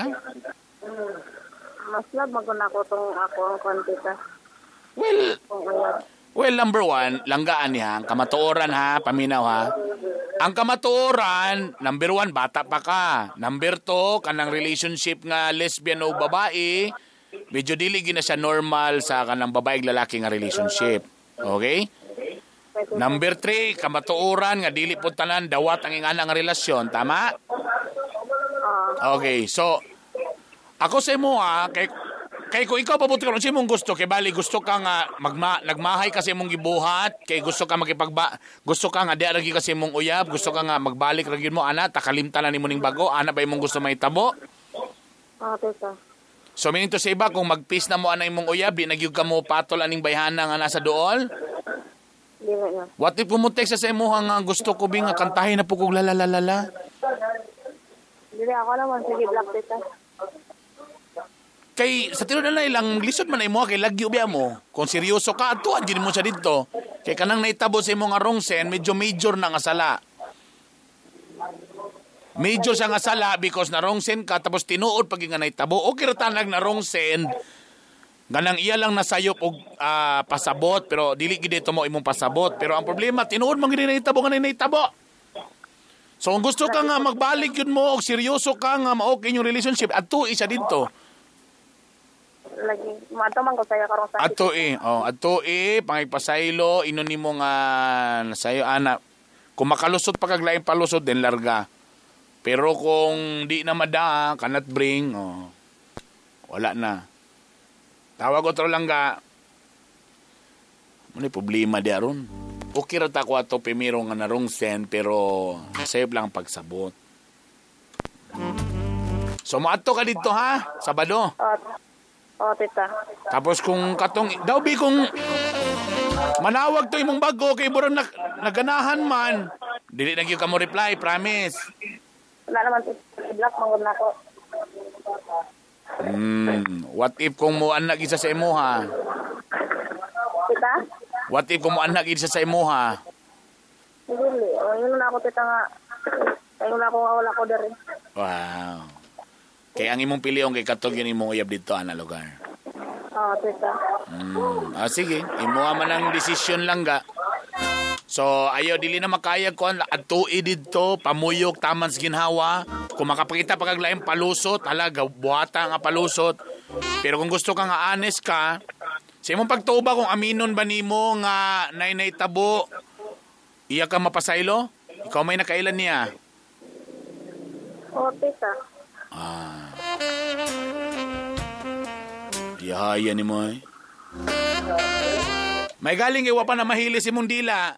Mas love maguna ko tong ako ang kuan tita. Well, number one, langgaan niya. Ang kamatuoran ha, paminaw ha. Ang kamatuoran, number one, bata pa ka. Number two, kanang relationship nga lesbian o babae, medyo dili gina siya normal sa kanang babae lalaki nga relationship. Okay? Number three, kamatuoran nga dili po tanan dawat ang ingana nga relasyon, tama? Okay, so ako sa imo ha, kay kung ikaw pabuti karon sa imong gusto, kay bali gusto ka nga nagmahay ka sa imong gibuhat, kay gusto ka gusto ka nga di ra gyud ka sa imong uyab, gusto ka nga magbalik ra gyud mo ana, takalimtan na nimo ning bago, ana ba imong gusto mahitabo? Oo, tita. So meaning to say ba kung magpeace na mo ana imong uyab, di na gyud ka mo patol aning bayhana nga nasa dool? Dili na. What if kumutek sa imuha nga gusto ko bi nga kantahin na po kog la? Dili ako naman sige black tita. Kay sa tinuod na ilang lisod man na imuha kay lagyo biya mo. Kung seryoso ka atuan gid mo siya didto. Kay kanang naitabo sa imong nga wrong send, medyo major na nga sala. Major siya nga sala because na wrong send ka tapos tinuod pag nga naitabo. Okay ra tanag na wrong send. Ganang iya lang nasayop og pasabot pero dili gid ito mo imong pasabot. Pero ang problema tinuod man gid naitabo nga naitabo. So kung gusto ka nga magbalik yun mo og seryoso ka nga ma-okay yung relationship adto siya didto. Lagi mato man ko saya karong sa. Adto oh, adto pangigpasaylo inon nimo nga nasayo ana. Kung makalusot pa kag laing palusot then larga. Pero kung di na mada, cannot bring, oh, wala na. Tawag otro lang ga. Muna problema di aron. Okay ra ta ko ato primero nga narong send pero sayop lang pagsabot. So moadto ka didto ha, Sabado. Oh, tita. Tapos kung katong daw bi kung manawag to imong bago kay burang naganahan man, dili na gyud ka mo reply, promise. Wala naman tita, black man gud nako. What if kung mo anak isa sa imuha? Tita? What if kung mo anak isa sa imuha? Dili, oh, yun na ako tita nga. Ayun na ako nga wala ko diri. Wow. Kay ang imong piliong kay katog yun imong uyab dito ana lugar. Oo, tita. Sige, imuha man ang desisyon lang ga. So ayo dili na makayag kon adtoi didto pamuyok taman sa ginhawa. Kung makapakita pa kag laing palusot, hala buhata nga palusot. Pero kung gusto ka nga honest ka, sa imong pagtuba kung aminon ba nimo nga nay tabo, iya ka mapasaylo? Ikaw may nakailan niya. Oo, tita. Ah. Yahaya ni mo eh. May galing iwa pa na mahili si mong dila.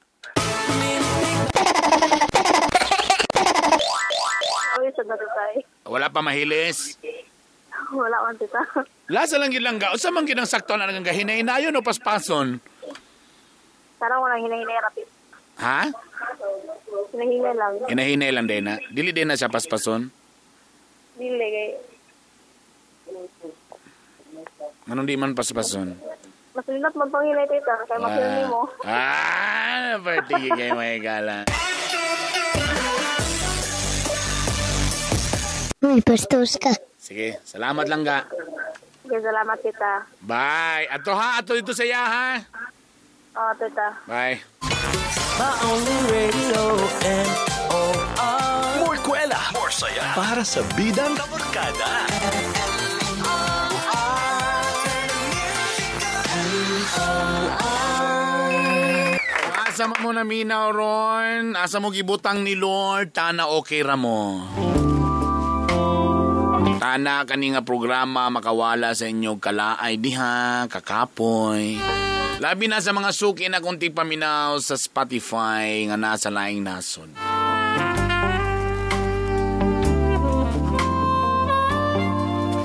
Wala pa mahilis. Wala man tita. Lasa lang gid lang ga. Usa man gid ang sakto na nang hinay-hinayon o paspason? Parang walang hinahinay rapid. Ha? Hinahinay lang. Hinahinay lang din na. Dili din na siya paspason. Dili kay. Anong di man paspason? Mas linat man panghinay tita kay masilmi mo. Ah, party kay may gala. Uy, bastos ka. Sige, salamat lang ga. Sige, salamat tita. Bye. Ato ha, ato dito sa iya ha. Oo, tita. Bye. More kwela, more saya para sa Bidang Kabarkada. Asa mo na minaw ron, asa mo gibutang ni Lord, tana okay ra mo. Tana kani nga programa makawala sa inyo kalaay diha, kakapoy. Labi na sa mga suki na kunti paminaw sa Spotify nga nasa laing nasod.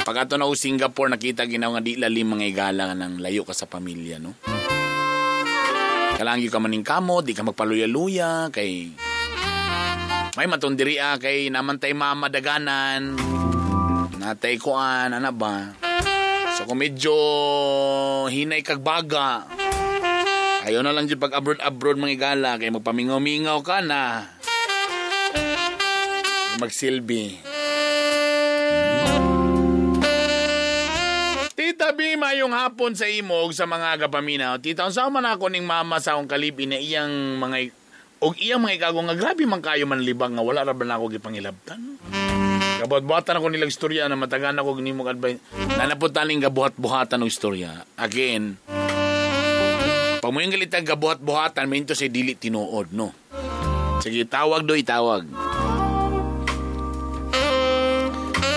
Pag ato na Singapore, nakita ginaw nga di lalim mga igala ng layo ka sa pamilya, no? Kalangi ka maning kamo, di ka magpaluya-luya, kay may matundiri kay namantay mama daganan, natay kuan, ana ba? So kung medyo hinay kag baga, ayaw na lang dyan pag abroad-abroad mga igala, kay magpamingaw-mingaw ka na. Magsilbi. Tita B, mayong hapon sa imog sa mga agapaminaw. Tita, unsa man ako ning mama sa akong kalibi na iyang mga og iyang mga ikago nga grabe man kayo manlibang nga wala ra ba na ako gipangilabtan. Gabuhat-buhatan ako nilang istorya na matagan ako nimo advice. Nanapot taning gabuhat-buhatan og istorya. Again, pag mo yung galitag gabuhat-buhatan, may into say dili tinuod, no? Sige, tawag do, itawag.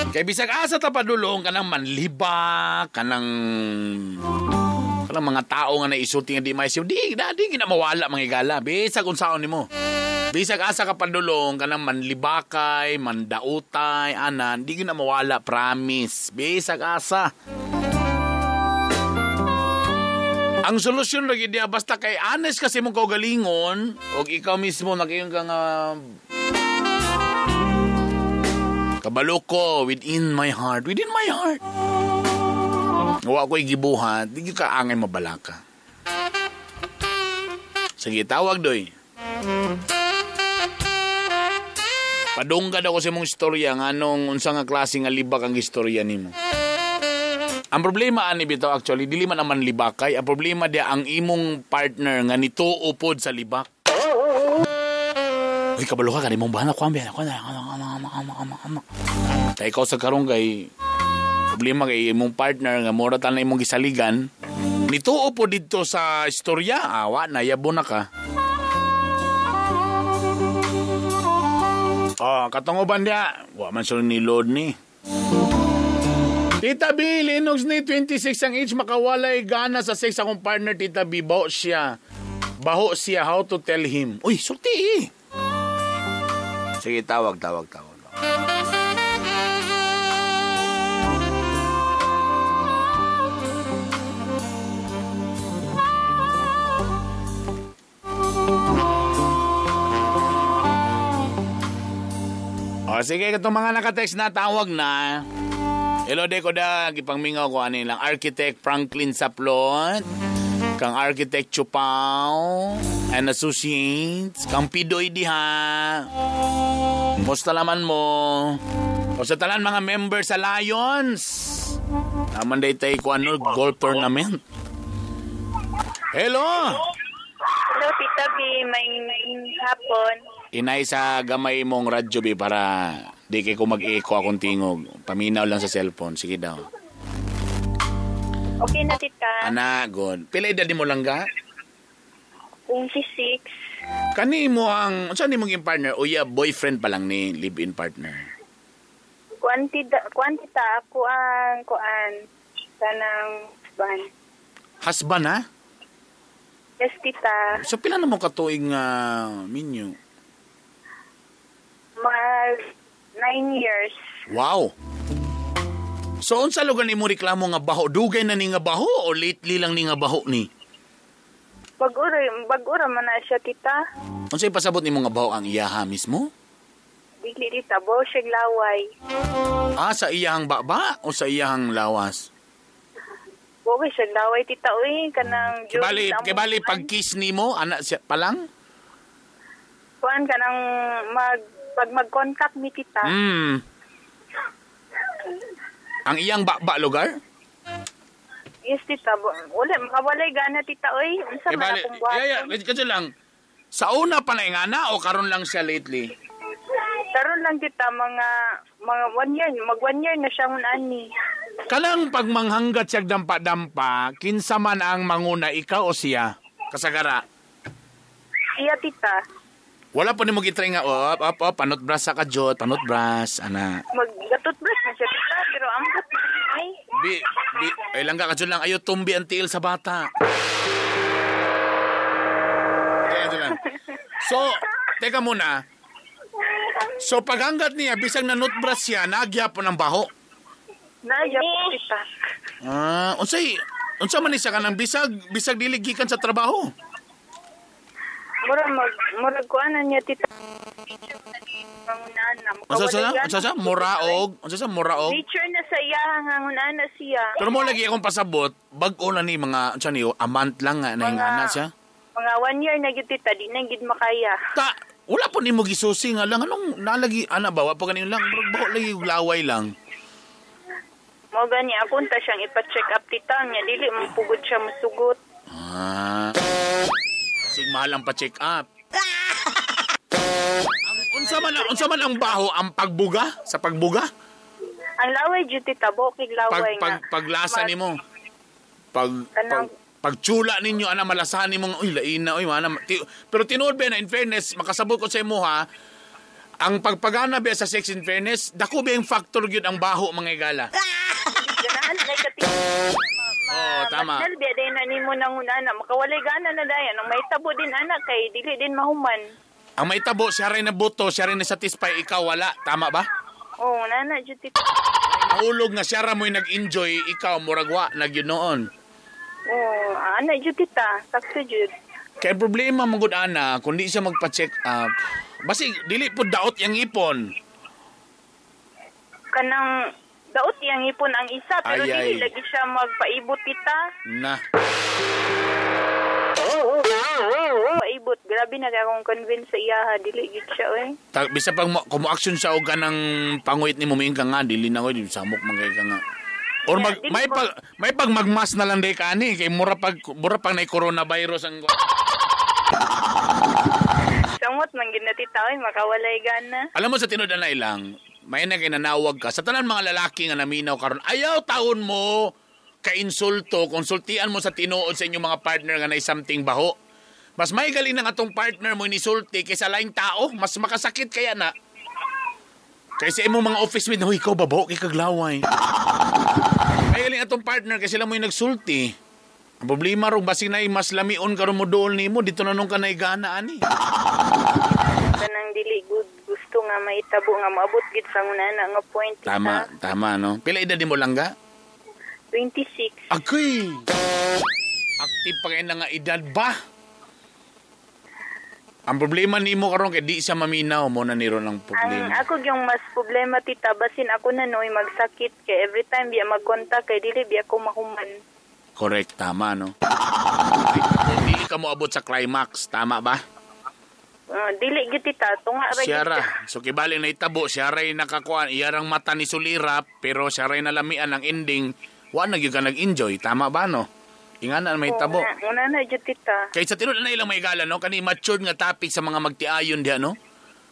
Kay bisag asa ta padulong kanang manliba, kanang mga tao nga naisulti nga di maisip, di gina mawala mga igala. Bisag unsaon nimo. Bisag asa ka padulong kanang manlibakay, mandautay, anan, di gina mawala, promise. Bisag asa. Ang solusyon lagi diya basta kay honest kasi mong kaugalingon og ikaw mismo nakiyon ka nga kabalo ko within my heart, within my heart. Wa ko'y gibuhat, di ka angay mabalaka. Sige, tawag doy. Padunggan ako sa imong istorya nga anong unsa nga klase nga libak ang istorya nimo. Ang problema ani bitaw actually dili man aman libakay, ang problema dia ang imong partner nga nituo pod sa libak. Uy, kabalo ka kanimong bahala ko ambi ako na. Ta ikaw sa karon kay problema kay imong partner nga mura tan imong gisaligan, nituo pod didto sa istorya, awa na yabo na ka. Oh, katunguban niya. Wa man siya ni load ni. Tita B, Lennox ni 26 ang age, makawalay gana sa sex akong partner, Tita B. Baho siya. Baho siya, how to tell him. Uy, sulti eh. Sige, tawag. O, sige, itong mga nakatext na, tawag na. Hello, de ko da, gipangmingaw ko ano lang. Architect Franklin Saplot, kang Architect Chupao, and Associates, kang Pidoy diha. Musta laman mo? O sa talan mga member sa Lions. Naman day tayo ko ano, golf tournament. Hello! Hello, Tita B. May hapon. Inay sa gamay mong radyo, B, para di kay ko mag-echo akong tingog. Paminaw lang sa cellphone. Sige daw. Okay na, Tita. Ana, good. Pila edad mo lang ga? 26. Kani mo ang, saan ni mong yung partner? O yeah, boyfriend pa lang ni live-in partner. Kuan, tita, ako ang kuan. Kanang husband. Husband, ha? Yes, tita. So, pila na mo katuig nga minyo? Mag 9 years. Wow! So, unsa lugar ni mo reklamo nga baho? Dugay na ni nga baho o lately lang ni nga baho ni? Bag-ura man na siya, tita. Unsa ipasabot nimo nga baho ang iyaha mismo? Dili, tita. Baho siya laway. Ah, sa iyahang baba o sa iyahang lawas? Baho siya laway, tita. Uy, kanang... Kibali, pag-kiss nimo, anak siya palang? Kuan, kanang pag mag-contact ni tita. Mm. Ang iyang baba lugar? Yes, tita. Wala, makawalay gana, tita. Uy, unsa man akong buhaton. Yeah, kasi lang, sa una pa na ingana o karon lang siya lately? Karon lang, tita, mga 1 year. Mag 1 year na siya ani. Kanang pagmanghanggat siya dampa-dampa, kinsa man ang manguna, ikaw o siya? Kasagara? Siya, tita. Wala pa nimo gitry nga, op, panot-brush sa kajot, panot-brush, ana. Mag-gatut-brush na siya, tita, pero ambot na ay. Ay lang ka, kajot lang, ayo tumbi ang tiil sa bata. Kaya lang. So, teka muna. So, paghanggat niya, bisag na notbrush siya, nagyapon ang baho. Nagyapon, tita. Ah, unsa man siya kanang bisag dili gikan sa trabaho? Murag kuan na niya, tita. Unsa sa muraog? Unsa sa muraog? Nature na sa iya nga na siya. Pero mo lagi akong pasabot, bag-o na ni mga unsa niyo, a month lang nga na ingana siya. Mga 1 year na gyud, tita, di na gyud makaya. Ta, wala po nimo gisusi nga lang anong nalagi ana ba wa pa ganin lang, murag baho lagi og laway lang. Mo gani akong ta siyang ipa-check up, tita, nya dili man pugod siya musugot. Ah. Sig mahal ang pa-check up. Unsa man ang baho, ang pagbuga? Sa pagbuga? Ang laway jud, tita, bokig laway nga. Paglasa nimo. Pagtsula ninyo ana malasahan nimo, uy laina, uy mana. Pero tinuod ba na in fairness, makasabot ko sa imo ha. Ang pagpagana ba sa sex in fairness, dako ba yung factor gyud ang baho mga igala? Ganahan kay ka, tita. Oh, tama. Masnal biya din na nimo nang una, makawalay gana na dayon. Ang mahitabo din anak kay dili din mahuman. Ang mahitabo siya rin na buto, siya rin na satisfy, ikaw wala, tama ba? Oo, nana jud tita. Mahulog nga siya ra mo'y nag-enjoy, ikaw murag wa na gyud noon. Oh, ana jud tita, sakto jud. Kay problema man gud ana kung di siya magpa-check up. Basi dili pud daot yang ipon. Kanang daot iyang ipon ang isa pero Ay, dili ay. lagi siya magpaibot tita. Na. Paibot, grabe na kay akong convince sa iya ha, dili gyud siya oy. Ta, bisa pag mo, kung mo-action siya og kanang panguit nimo miing ka nga dili na ko di samok man kay ka nga. Or mag, Yeah, dili may ko- pag may pag magmas na lang day ka ani kay mura pag nay coronavirus ang Samot man gyud na tita oy, makawalay gana. Alam mo sa tinud na ilang, may na kay nanawag ka sa tanan mga lalaki nga naminaw karon. Ayaw taon mo kainsulto, konsultian mo sa tinuod sa inyong mga partner nga nay something baho. Mas may galing ng atong partner mo inisulti kaysa laing tao, mas makasakit kaya na. Kaysa imong mga office mate, "Hoy, ikaw babaho kay kaglaway." May galing atong partner kay sila mo yung nagsulti. Ang problema rong basig na mas lamion karon mo dool nimo dito na nung ka naigana ani. Kanang dili good gusto nga mahitabo nga maabot gid sa ngunana nga point tita. Tama, tama no. Pila edad nimo langga? 26. Ako'y active pa kayo na nga edad ba? Ang problema nimo karon kay di siya maminaw mo na niro ng Ang problema. ako yung mas problema tita basin ako na noy magsakit kay every time biya magkontak kay dili biya ko mahuman. Correct, tama no. Dili ka moabot sa climax, tama ba? Dili gyud tita, tunga ra gyud. Siya ra. So kibali na itabo, siya ray nakakuan, iyarang mata ni Sulirap, pero siya ray nalamian ang ending, wa na gyud ka nag-enjoy, tama ba no? Ingana may tabo. Una na gyud tita. Kay sa tinud na ilang may gala no, kani matured nga topic sa mga magtiayon diha no.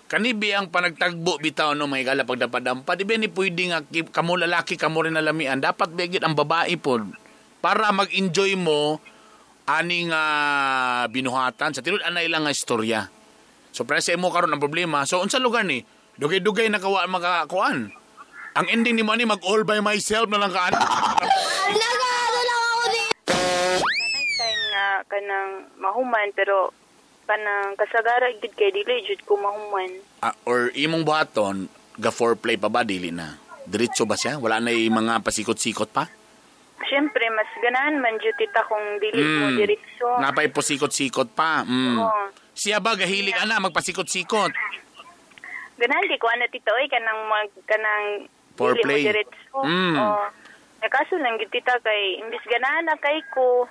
Kani biyang panagtagbo bitaw no may gala pagdapadampa, di ba ni pwede nga kamo lalaki kamo rin nalamian, dapat bigit ang babae pod para mag-enjoy mo ani nga binuhatan sa tinud ana ilang nga istorya. So para sa imo karon ang problema. So unsa lugar ni? Dugay-dugay na kawa makakuan. Ang ending ni mo ani mag all by myself na lang kaan. Nagano lang ako dito. Kanay time nga kanang mahuman pero kanang kasagara gyud kay dili jud ko mahuman. Ah, or imong buhaton ga foreplay pa ba dili na? Diretso ba siya? Wala na yung mga pasikot-sikot pa? Siyempre mas ganahan man jud tita kung dili mo diretso. Napay pasikot-sikot pa. Oo. Siya ba gahilig ana magpasikot-sikot? Ganahan di ko ana tita oy kanang mag kanang Foreplay. dili mo diretso. Oo. Kaso lang gyud tita kay imbis ganahan na kay ko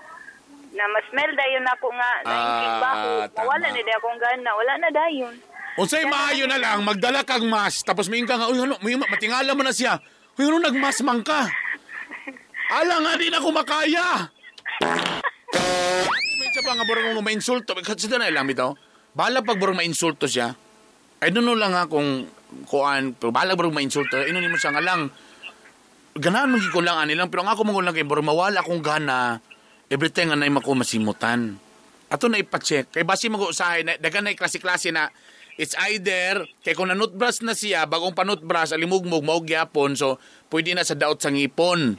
na mas smell dayon ako nga na baho. Tama. Wala na di akong gana, wala na dayon. Unsay maayo na lang magdala kag mask tapos miing ka nga uy ano may matingala mo na siya. Uy ano nagmask man ka? Ala nga di na ko makaya. May siya pa nga burong mo mainsulto kasi na lang bitaw. Bahala pag burong mainsulto siya. I don't know lang ha kung kuan pero bahala burong mainsulto. Ino nimo siya nga lang ganahan mo ko lang ani lang pero ang ako mo lang kay burong mawala akong gana everything anay mako masimutan. Ato na ipa-check. Kay basi mag-uusahay na dagan na klase-klase na it's either kay kung nanutbrush na siya bagong panutbrush alimugmug mao gyapon so pwede na sa daot sa ngipon.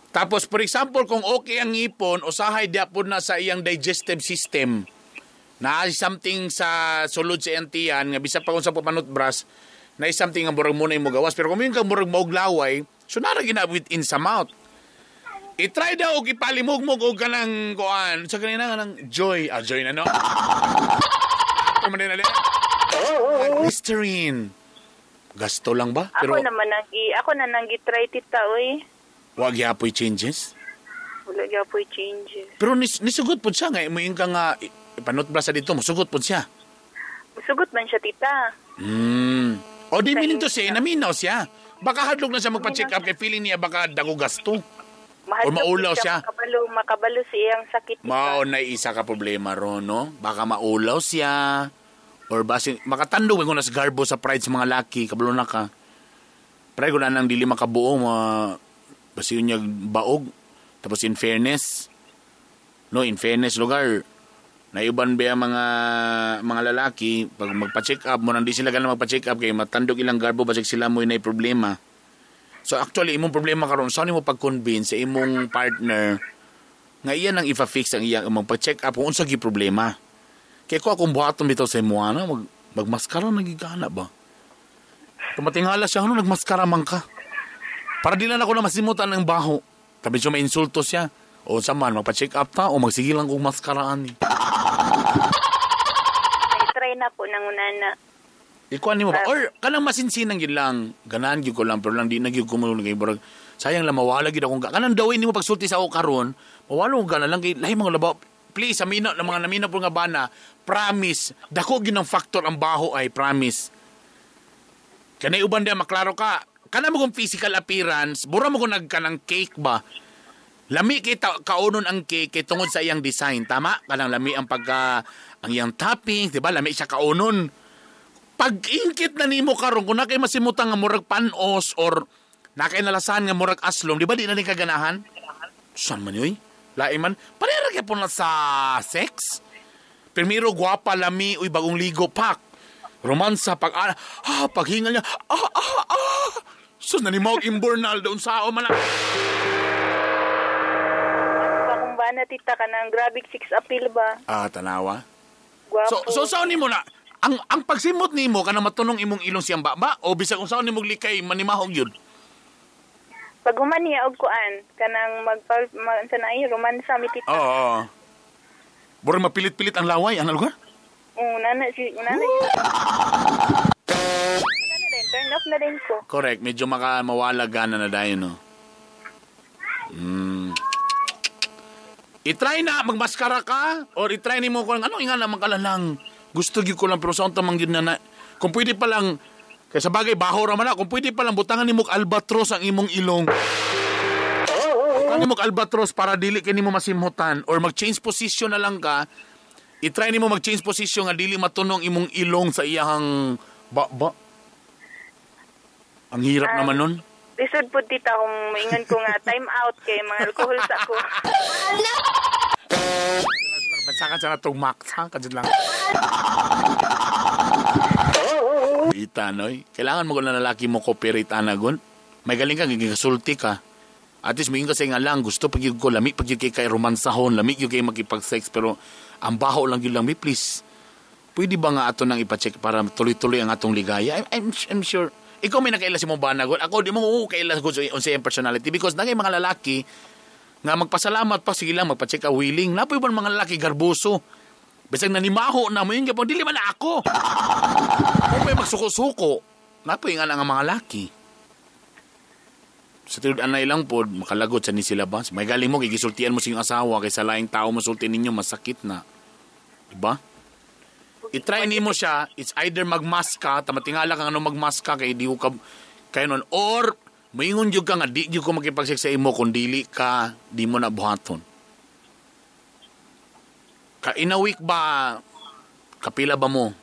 Tapos for example kung okay ang ngipon usahay gyapon na sa iyang digestive system. Na something sa sulod sa iyang tiyan nga bisa pa kung sa panutbrush na something nga murag muna mo gawas pero kung yun kang murag maog laway so nara gina within sa mouth. I-try daw og ipalimugmug og kanang kuan sa kanina nga nang joy ah joy na no. Kuman na Listerine. Gasto lang ba? Pero Ako naman nang ako na nang gitry tita oy. wag yapoy changes. Wala gyapoy changes. Pero nisugot po siya nga muing ka nga ipanutbra sa dito musugot po siya. Musugot man siya tita. O di meaning to say, naminaw siya. Baka hadlok na siya magpa-check up kay feeling niya baka dago gasto. Mahadlok Or maulaw gid siya. Makabalo sa iyang sakit tita. Mao na isa ka problema ron, no? Baka maulaw siya. Or basin, makatandog ko na sa garbo sa pride sa mga laki, kabalo na ka. Pride ko na nang dili makabuo, ma, basi yun niya baog. Tapos in fairness, no, in fairness lugar, naiban ba ang mga lalaki, pag magpa-check up mo, nang di sila ganang magpa-check up, kay matandog ilang garbo, basig sila mo yung problema. So actually, imong problema karon saan mo pag-convince sa imong partner nga iyan ang ifa-fix ang iyang imong pag-check up kung unsa gyud problema. Kay ko akong buhaton bitaw sa imo ana magmaskara na gigana ba. Tumatingala siya ano nagmaskara man ka. Para di lang ako na masimutan ang baho. Tabi siya mainsulto siya. O sa man, magpa-check up ta o magsige lang kong maskaraan ni. Ay, try na po nang unana. Ikuan nimo ba? Or kanang masinsinan gyud lang, ganahan gyud ko lang pero lang di na gyud ko mo kay murag sayang lang mawala gyud akong kanang dawin nimo pagsulti sa ako karon, mawala ko gana lang kay lahi mga labaw. Please, sa mina ng mga namina po nga bana, promise, dako gyud ang factor ang baho ay promise. Kanay uban diya maklaro ka. Kana mo kung physical appearance, bura mo kung nagkanang cake ba? Lami kay kaunon ang cake kay tungod sa iyang design, tama? Kanang lami ang pagka ang iyang toppings, di ba? Lami siya kaunon. Pag ingkit na nimo karon kung nakay masimutan nga murag panos or nakay nalasan nga murag aslom, di ba di na ni kaganahan? Saan man yoy? Lain man. Pareha ra gyapon na sa sex. Primero gwapa lami uy bagong ligo pak. Romansa pag paghingal niya. Sus nanimaw imburnal doon sa man. Ano ba kung bana tita kanang grabe six appeal ba? Ah, tanawa. Gwapo. So so nimo na ang pagsimot nimo kanang matunong imong ilong siyang baba o bisag unsaon nimo likay manimahog yun. Pag human niya og kuan kanang magpa sa na ay romansa mi tita. Oo. Bura mapilit-pilit ang laway ang lugar. Nana si nana. Wala na din, turn off na din ko. Correct, medyo mawala gana na dayon no. I-try na magmaskara ka or i-try nimo kung ano nga naman kalalang. Gusto gyud ko lang pero sa unta man gyud na kung pwede pa lang kay sa bagay baho ra man na, kung pwede pa lang butangan nimo og albatros ang imong ilong. Butangan nimo og albatros para dili kay nimo masimhutan or mag-change position na lang ka. I-try nimo mag-change position nga dili matunong imong ilong sa iyahang ba. Ang hirap naman nun. Lisod po tita kung maingon ko nga time out kay mga alkohol sa ko. Bansakan sa natong max, ha? Kadyan lang. Ita, noy. Kailangan mo na lalaki mo cooperate, anagon. May galing ka, gigikasulti ka. At least, may kasi nga lang, gusto pag ko, lami pag kay romansahon, lami yun kay makipag-sex, pero ang baho lang yun lang, may please. Pwede ba nga ato nang ipacheck para tuloy-tuloy ang atong ligaya? I'm sure. Ikaw may nakaila si mong banagon. Ako, di mo kaila ko sa iyong personality because nagay mga lalaki nga magpasalamat pa, sige lang, magpacheck ka willing. Napoy ba mga lalaki garbuso? Bisag nanimaho na mo yun, gapon, dili man na ako. Kung may magsuko-suko, napoy nga ang mga laki. Sa tinud anay lang po, makalagot sa ni sila ba? May galing mo, gigisultian mo sa iyong asawa, kaysa laing tao masulti ninyo, masakit na. Diba? I-try nimo siya, it's either magmask ka, tamatingala kang ano magmask ka, kay di ko ka, kayo nun, or maingon jud ka nga, di jud ko makipag-sex sa imo, kung dili ka, di mo na buhaton. Ka in a week ba, kapila ba mo?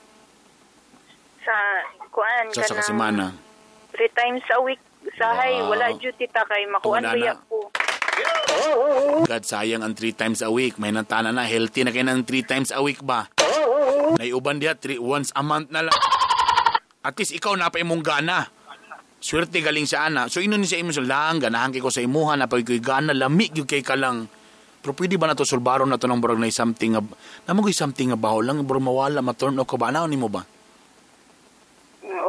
Sa kuan Sa kasimana. 3 times a week sahay, Wow. Wala jud tita kay makuan Tungod na. biya ko. God, sayang ang 3 times a week. May nantana na, healthy na kayo ng 3 times a week ba? Naiuban diya, 3, once a month na lang. At least ikaw napa imong gana. Swerte galing sa ana. So inon ni sa imo sa lang, ganahan kay ko sa imuha, napay ko'y gana, lami gyud kay ka lang. Pero pwede ba na to sulbaron na to ng burag na something nga, namo ko'y something nga baho lang, burag mawala, ma-turn off ka ba? Ano nimo ba?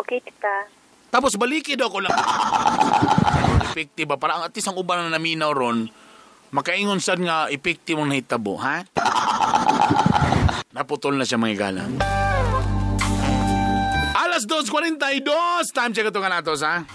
Okay, tita. Tapos baliki daw ko lang. Epektive ba? Para ang at least ang uban na naminaw ron, makaingon sad nga epektive ang nahitabo, ha? Naputol na siya mga igala. Alas 2:42, time check ito ka natos, ha?